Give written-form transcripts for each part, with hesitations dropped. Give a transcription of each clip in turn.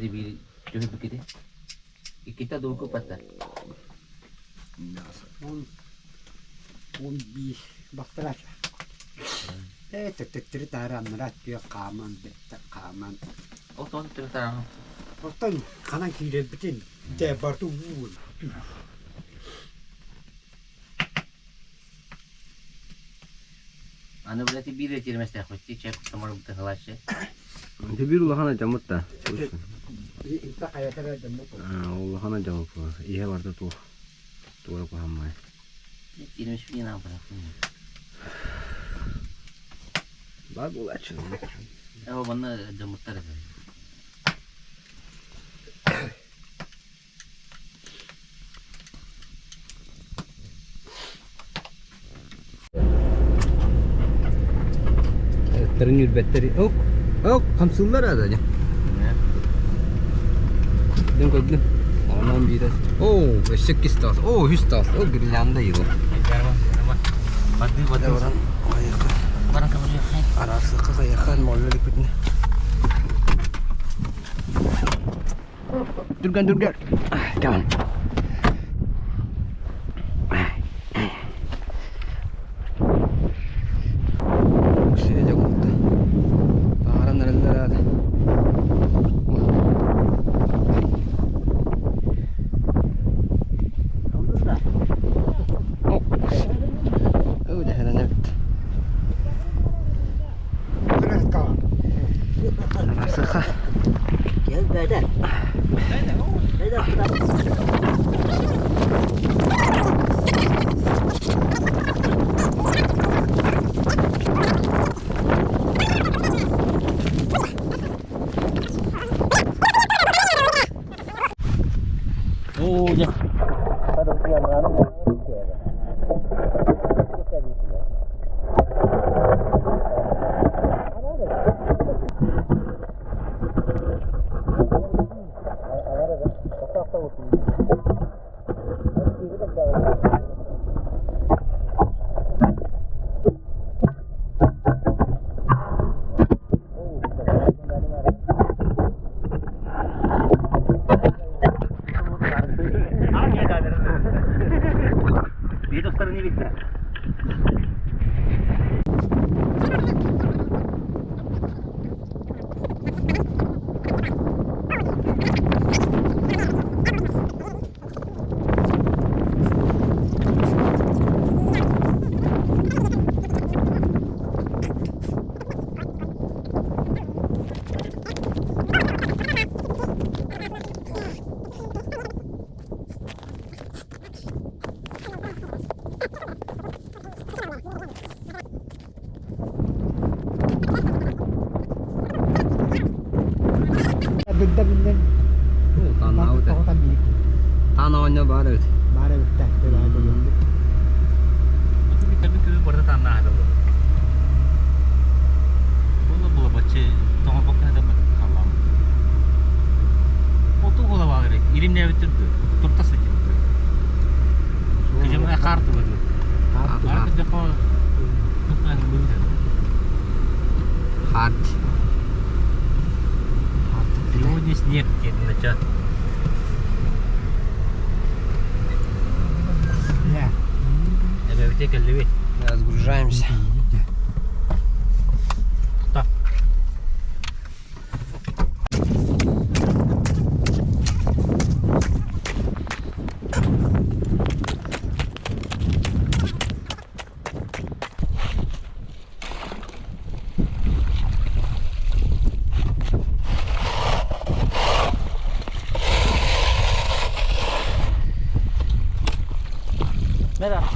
ити биир түһүрбүккүтүй? Иккитэ дуу куппаттар. Он 11 бастырач. Э төттөрү таары аннара өттүгэр хааман бэттэх хааман. Ол тоҕо төттөрү таараҥ? Оттон ханан киирэрбитин дьэ барыта уу. Аны блядь биир эрэ тиэрмэстээхпит дии, чай куттамар бытыһылааччы. Ити биир улахан дьоммут да. Инта хайата эрэ дьоммут. Улахан дьоммут иһэ барда туох туора куһаммай. Тиэрмэспин аабырахпын. Бар буолааччы. Ээ манна дьоммуттар этэ. Ыттарын үрбэттэр. Ок, ок, хамсыыллар аада дьэ. Дэн көрдүм. Онон биирэ. Оо, өссө иккис таас. Оо, үһүс таас. Оо, гирлянда йылы. Барды барды. Баран Баран көмөлүөххэ. Араарсыахха хайыахха молло иликпитинэ. Түргэн түргэн. Tamam. Сиэдэ куотта. Тааран эрэллэр аата. Арасыха. Оо, дьэ. Быдда билэн Танаабыт. Таан оонньо баар эбит. Баар эбит да. Хард. Сегодня снег начат. Эбэбите кэллибит. Разгружаемся. Так. Merhaba.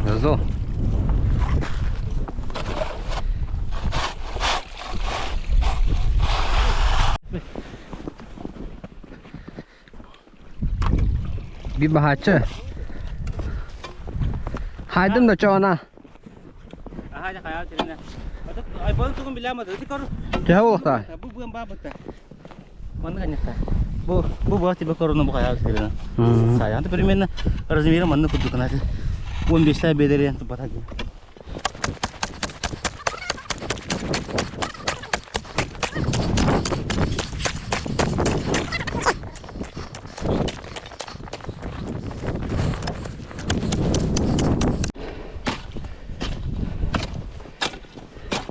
Газо. Bir bahçe. Haydım da çoğuna. Төһө буолуохтаа? Бу бу бу тебе корона бу хайа сирена. Саян примерно размером манна курдук гына. 15 бедерен тупата.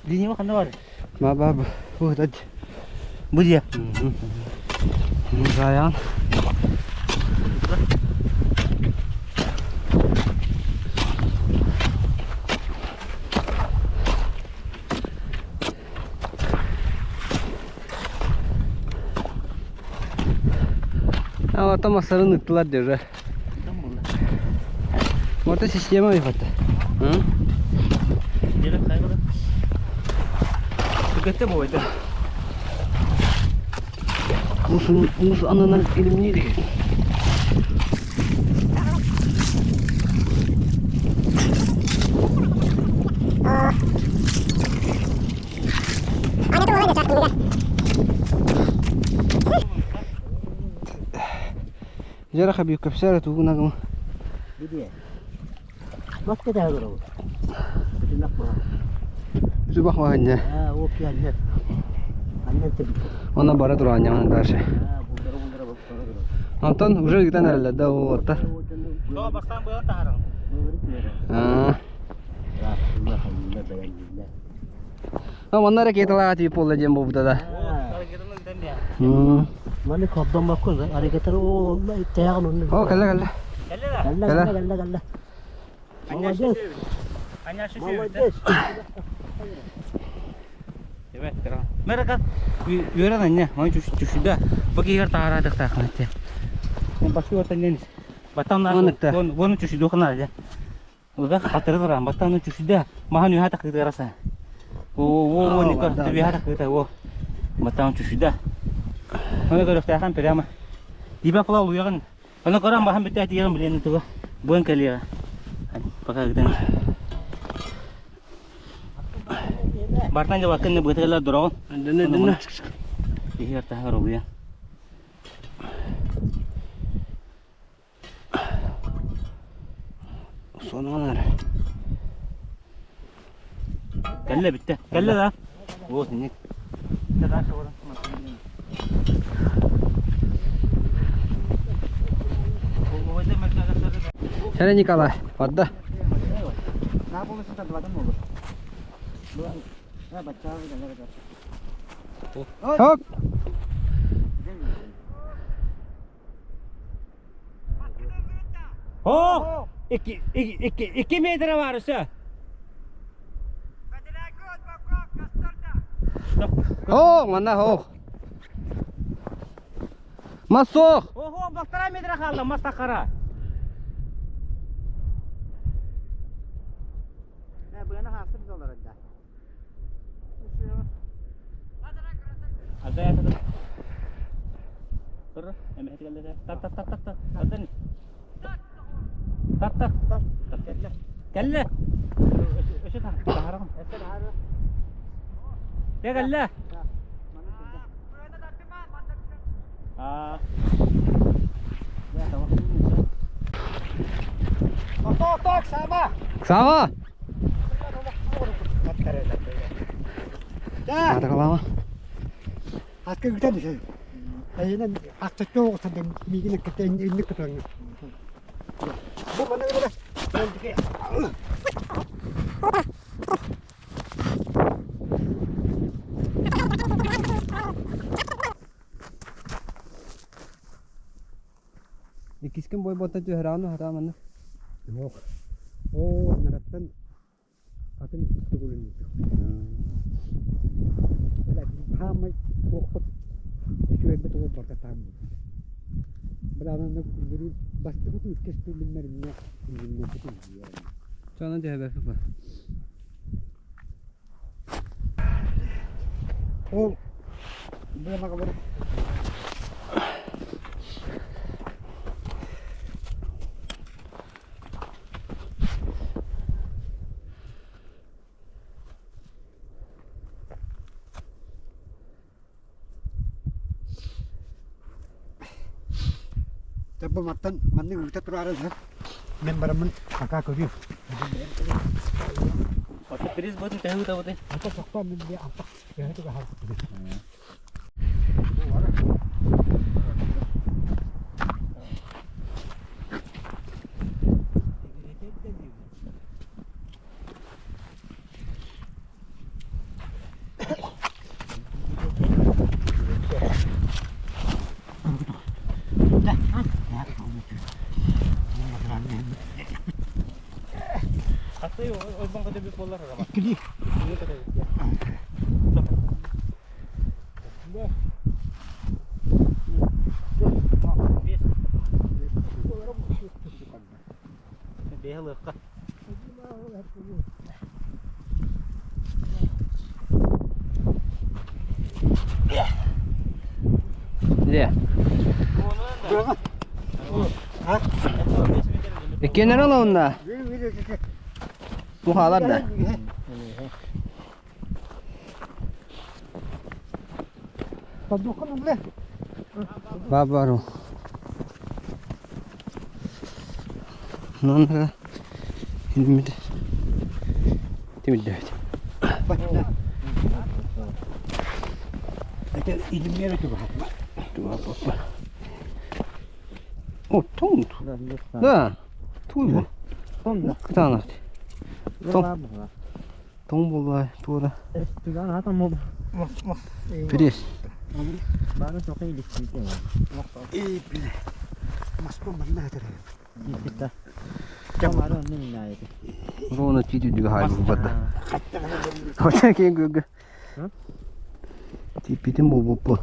Дини ханна бар? Ма ба бу тад. Бу дия. Саян. А там масарын ыттылар уже. Вот система их. Түгәттә бу әйтә. Мус, мус анынан илимнейdi. Жара хабib капсара тугунагым. Бакка да көрөбүт. Бүтүнак була. Зүбах ваганья. А, окей, анне. Анне теб. Она бара тураанья дальше. А, булдара булдара бу. Антон уже гитан эреле да вот. То бастан бу тахарың. А. А манна ракеталар тип болду дем бу да. Маны кобдон баккын аракеттер о таяғын онны. О, кэллэ кэллэ. Кэллэ кэллэ кэллэ кэллэ. Молодец. Молодец. Мерака үөрэн анне, маны түшүдэ. Бу кигер таарадык таахнатте. Мен башкы ортан ненис. Батан Маныкта. вон вон түшүдө хана да. Уда хатыры батан түшүдө. Махан үһә такыды раса. О о о никор да, түбе такыды о. Батан түшүдө. Оны көрөк тахан прямо. Диба кыла уягын. Оны көрөм бахан битә дигән билен туга. Буен калига. Пока гыдан. Бартан жабакын бытыгала дорогон. Дөнө дөнө. Ихер тахар уя. Сонолар. Кэллэ бүттэ. Кэллэ да. Вот не. Сәле Николай, барда. Хоп. О! 2 метр бар өсө. О, манна хо. Масох. Ого, бактара метр қалды, мастақара. Тат тат тат. Кэллэ. Өсө тахарам. Де кэллэ. А. Сава. Ата калама. Атка гитан десе. Айынан атта чоқ сандым мигин кете инник туран. Бу мана бу. Иккискен бой бота түһәрану хата манна. Yok. О, нараттан атын тугулун. Ләкин хамай тоқпот үчүгэй бит ол барта таам. Баланан күлүрү бастыгы үткес түлүммер эмне күлүммер бит. Чонон түһәбә фыфы. Ол бу бар. Бу мантан маннык ыыта тураары мен бараммын пока көрүөм. Ото приз бытын төһө ыытабытый? Ото сохтоон мин бие антах төһө туга хаалбытый. Хатты ойбон көтөбүт буоллар ама. Иккили. Бэһи лыахха. Дьэ. Иккиэннэрэ олоһунна. Мухаалар да. Бабару. Нонра инмит тимирдээт. О, тоҥ. Да. Туй бу. Кытаанах. Тоҥ. Тоҥ буолла туора. Пресс. Ровно тиит үрдүгэ хаайбыт барда. Хотя киэҥ күөлгэ. Тииппитин булбуппун.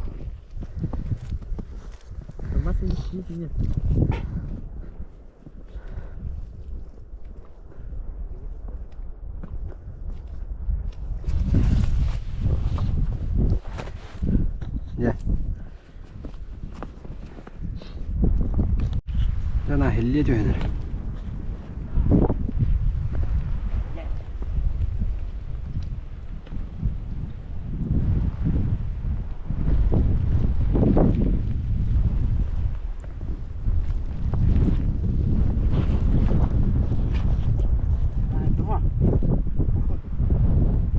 Дьэ. Дьэ, иһиллиэ түһэн эрэ.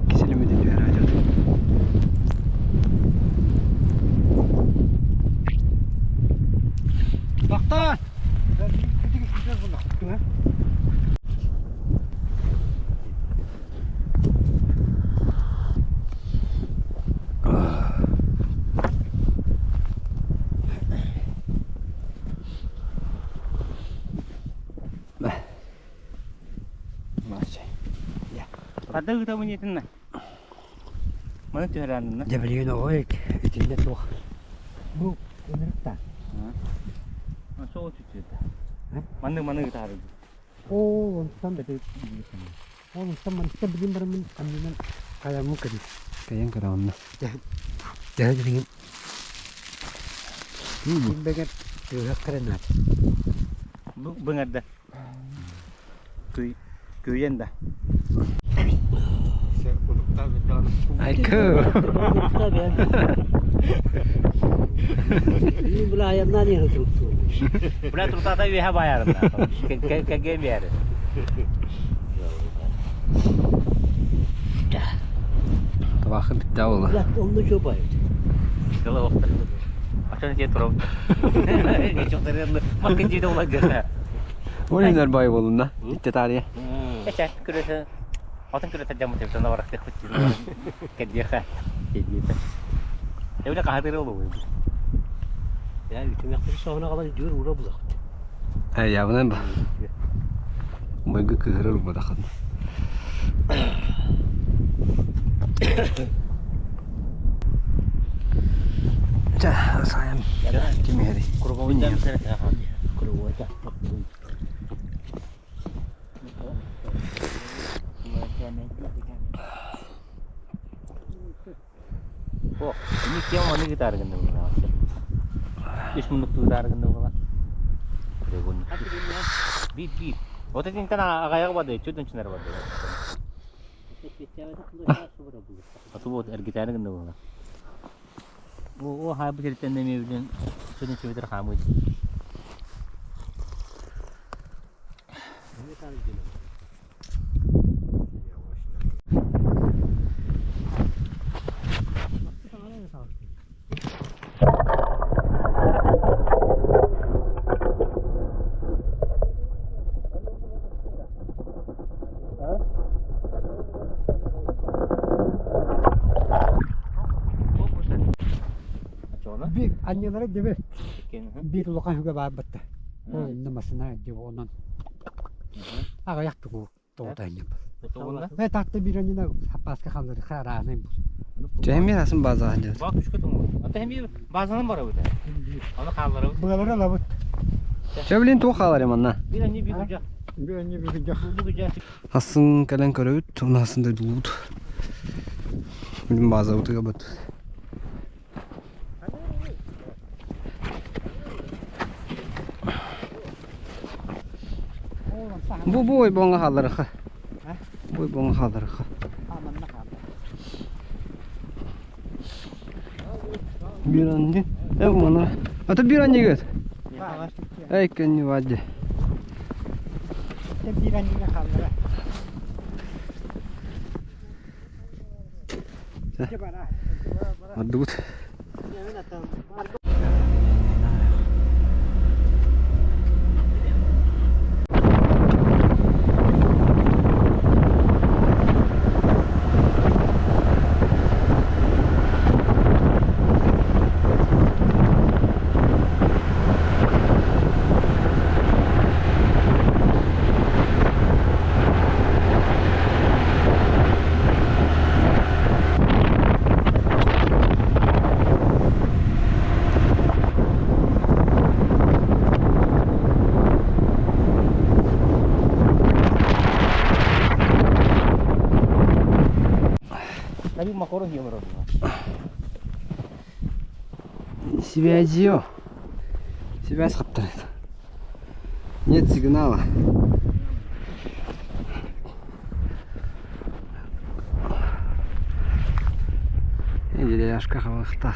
Кисилимити түһэр адьат. Бахтаан! Хата ыытабын итиннэ. Маны түһэрэннэ. Дьэ билигин оҕо итиннэ туох бу ынырыкта. Сол түтүөтэ. Маннык маны ыытаары. Ол онтон ол онтон манта билин бараммын аннынан хайаммын көрү. Кэйэн көрө онно. Төһө билигин Кимбэгэр тыаһах кыранаат. Бу быҥарда. Күй күйен да. Айкы. Бля трутата үөһэ баайарым. Кэгэ биэри. Табаахы бүтtä буолла. Кыла охта. Ачан те турап. Маккын жейді олай деді. Ойындар бай болунна. Итте тария. Эче, күрөсө. Атын күрөсө жамы деп жана барак деп күтті. Кедиха. Кедиха. Эвле кахатыры болу. Эй, ябынан ба. Майгы кыһырар убадахан. Ча, сайым. Кимери. Курбовый О, ini кем аны гитаргында була. Үч мундук гитаргында була. Бит бит. Вот этин тана агаяг бады, чөтөн чынар бады. Ату вот эргитаргында була. О, о, хай бу жерден неме билен чөтөн чөтөр хамы. Биир анньылара дьэбэ биир улахан үгэ баарбатта. Ол инна масына дьэ онон аҕыйах тугу тоҕута анньып. Э таатта биир анньына саппааска халлары хараанай бу. Чэ эмиэ асын базаҕа дьэ. Баа күшкэ тоҥур. Ата эмиэ базанан барабыт. Аны хаалларабыт. Быалары ылабыт. Чэ блин туох хаалар манна? Биир анньы биир күдьэх. Биир анньы биир күдьэх. Бу күдьэх. Асын кэлэн көрөбүт, уна асын дойдулуубут. Билин базабытыга быт. Бу бу ойбоҥҥо хаалларыха. Бу ойбоҥҥо хаалларыха. Биир анньы. Э мана. Ата биир анньыгыт. Эй кэнни вадди. Биир анньыга хааллара. Ардыбыт. Связью. Связь хаптарит. Нет сигнала. Деревяшка халахтах.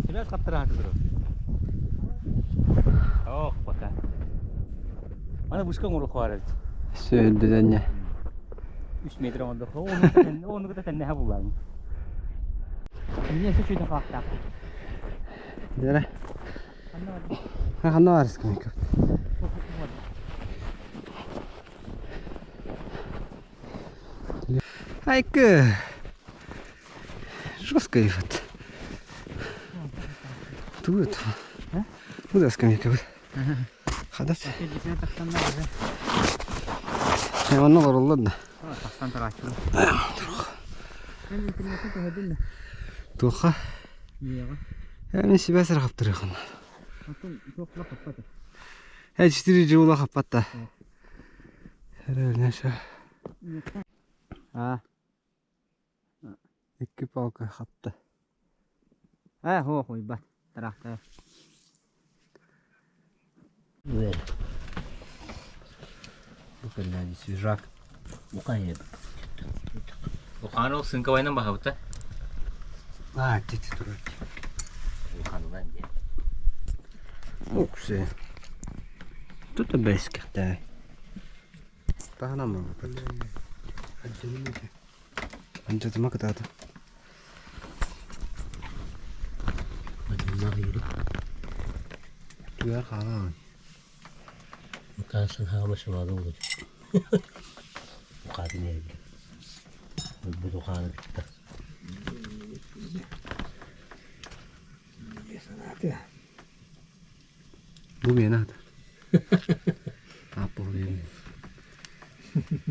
Связь хаптара Ох, пока. Аны вышка оҥоро хуарат. Сөйдүдэнне. 3 метр оҥордо. Ону кытта тэннэһэ буллаан. Эмне сөчүйдө хаактаах. Дere. Ханна бар скамейка. Айка. Жестко вот. Тут. Куда скамейка? Хадат. Онно олороллор да. Тахсан тарааччы. Туохха? Мин сибээс эрэ хаптарыахын. Э 4 жуула хаппатта. Эрэлнэшэ. А. Икки палка хапта. Э, хо хуйбат. Тарахта. Бу свежак. Ухаан ол сыҥкабайынан баһабыта. А, тити турар. Ухаанынан диэн. Уксы. Тут бэскэхтэй. Таһынан буолбут. Анчатыма кытаата. Туяр хаалаан. Мукаасын хаама сымаада olur. Мукаатын эргэ. Өлбүт ухааны кытта. Бу миэнэ ата. Ааппыл миэнэ.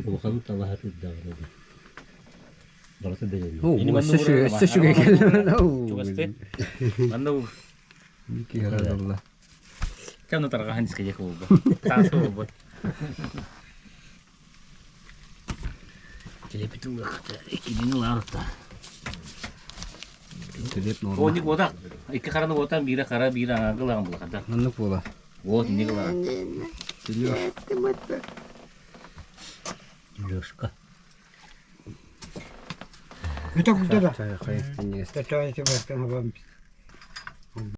Улахан талаһа үрдэҕин Барыта бэлэмни. Оо, өссө үчүгэй кэллэ. Чугасты. Манна бу. Мики харадалла. Кэмне тарҕаһан искэйэх буолбут. Таас буолбут. Телепитин ылыахта, иккилиини ылаарта. Телеп норма. Оник уотак. Икки хараны уотан биирэ хара, биирэ аҥаарга ылаҕын булахата. Маннык буола. Вот, инник ылаҕын. Телеп. Лёшка. Бүтэ курда да. Чай, хай, иннигес. Чай, чай,